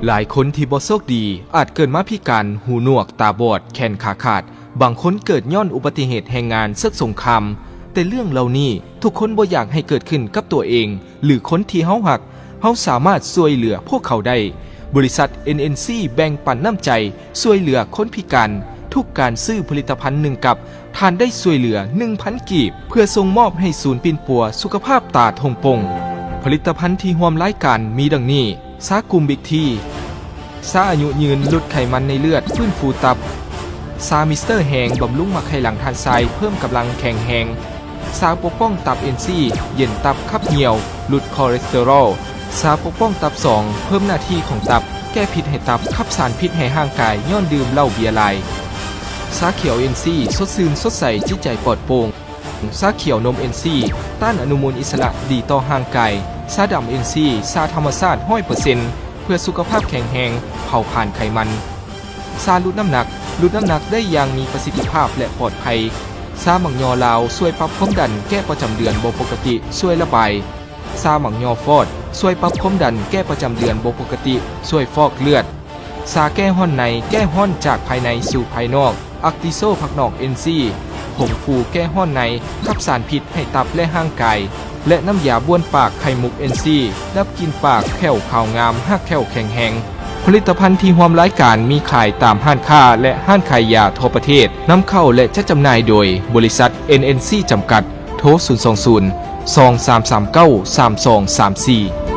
ຫຼາຍຄົນທີ່ບໍ່ໂຊກດີ ອາດເກີດມາພິການ, ຫູໜວກ, ຕາບອດ, ແຂນຂາຂາດ, ບາງຄົນເກີດຍ້ອນອຸບັດຕິເຫດແຮງງານເສິກສົງຄາມ. ແຕ່ເລື່ອງເຫຼົ່ານີ້ ທຸກຄົນບໍ່ຢາກໃຫ້ເກີດຂຶ້ນກັບຕົວເອງ ຫຼື ຄົນທີ່ເຮົາຮັກ. ເຮົາສາມາດຊ່ວຍເຫຼືອພວກເຂົາໄດ້. ບໍລິສັດ ເອັນເອັນຊີ ແບ່ງປັນນ້ຳໃຈ ຊ່ວຍເຫຼືອຄົນພິການ. ທຸກການຊື້ຜະລິດຕະພັນໜຶ່ງກັບ, ທ່ານໄດ້ຊ່ວຍເຫຼືອໜຶ່ງພັນກີບ ເພື່ອສົ່ງມອບໃຫ້ສູນປິ່ນປົວສຸຂະພາບຕາທົ່ງປົງ. ຜະລິດຕະພັນທີ່ຮ່ວມລາຍການມີດັ່ງນີ້: ຊາກຸ່ມບິກທີ, ຊາອາຍຸຍືນ ຫຼຸດໄຂມັນໃນເລືອດ, ຟື້ນຟູຕັບ, ຊາມິສເຕີແຮງ ບຳລຸງໝາກໄຂ່ຫຼັງຖ່ານຊາຍ ເພີ່ມກຳລັງແຂງແຮງ, ຊາປົກປ້ອງຕັບເອັນຊີ ເຢັນຕັບຂັບຍ່ຽວ ຫຼຸດຄໍເລສເຕີຣອລ, ຊາປົກປ້ອງຕັບສອງ ເພີ່ມໜ້າທີ່ຂອງຕັບ ແກ້ພິດໃຫ້ຕັບ ຂັບສານພິດໃຫ້ຮ່າງກາຍຍ້ອນດື່ມເຫຼົ້າເບຍຫຼາຍ. ຊາຂຽວເອັນຊີ ສົດຊື່ນສົດໃສ ຈິດໃຈປອດໂປ່ງ. ຊາຂຽວນົມເອັນຊີ ຕ້ານອະນຸມູນອິດສະຫຼະ ດີຕໍ່ຮ່າງກາຍ. ຊາດຳເອັນຊີ ຊາທຳມະຊາດຮ້ອຍເປີເຊັນ ເພື່ອສຸຂະພາບແຂງແຮງ ເຜົາຜານໄຂມັນ. ຊາຫຼຸດນ້ຳໜັກ ຫຼຸດນ້ຳໜັກໄດ້ຢ່າງມີປະສິດທິພາບ ແລະ ປອດໄພ. ຊາໝາກຍໍລາວ ຊ່ວຍປັບຄວາມດັນ ແກ້ປະຈຳເດືອນບໍ່ປົກກະຕິ ຊ່ວຍລະບາຍ. ຊາໝາກຍໍຟອດ ຊ່ວຍປັບຄວາມດັນ ແກ້ປະຈຳເດືອນບໍ່ປົກກະຕິ ຊ່ວຍຟອກເລືອດ. ຊາແກ້ຮ້ອນໃນ ແກ້ຮ້ອນຈາກພາຍໃນສູ່ພາຍນອກ. ອັກຕິໂຊຜັກໜອກເອັນຊີ ຜົງຟູແກ້ຮ້ອນໃນ ຂັບສານພິດໃຫ້ຕັບ ແລະ ຮ່າງກາຍ ແລະ ນ້ຳຢາບ້ວນປາກໄຂ່ມຸກເອັນຊີ ດັບກິ່ນປາກ, ແຂ້ວຂາວງາມ, ຮາກແຂ້ວແຂງແຮງ. ຜະລິດຕະພັນທີ່ຮ່ວມລາຍການມີຂາຍຕາມຮ້ານຄ້າ ແລະ ຮ້ານຂາຍຢາທົ່ວປະເທດ. ນຳເຂົ້າ ແລະ ຈັດຈຳໜ່າຍໂດຍ ບໍລິສັດ ເອັນເອັນຊີ ຈຳກັດ. ໂທ ສູນສອງສູນ ສອງສາມສາມເກົ້າ ສາມສອງສາມສີ່.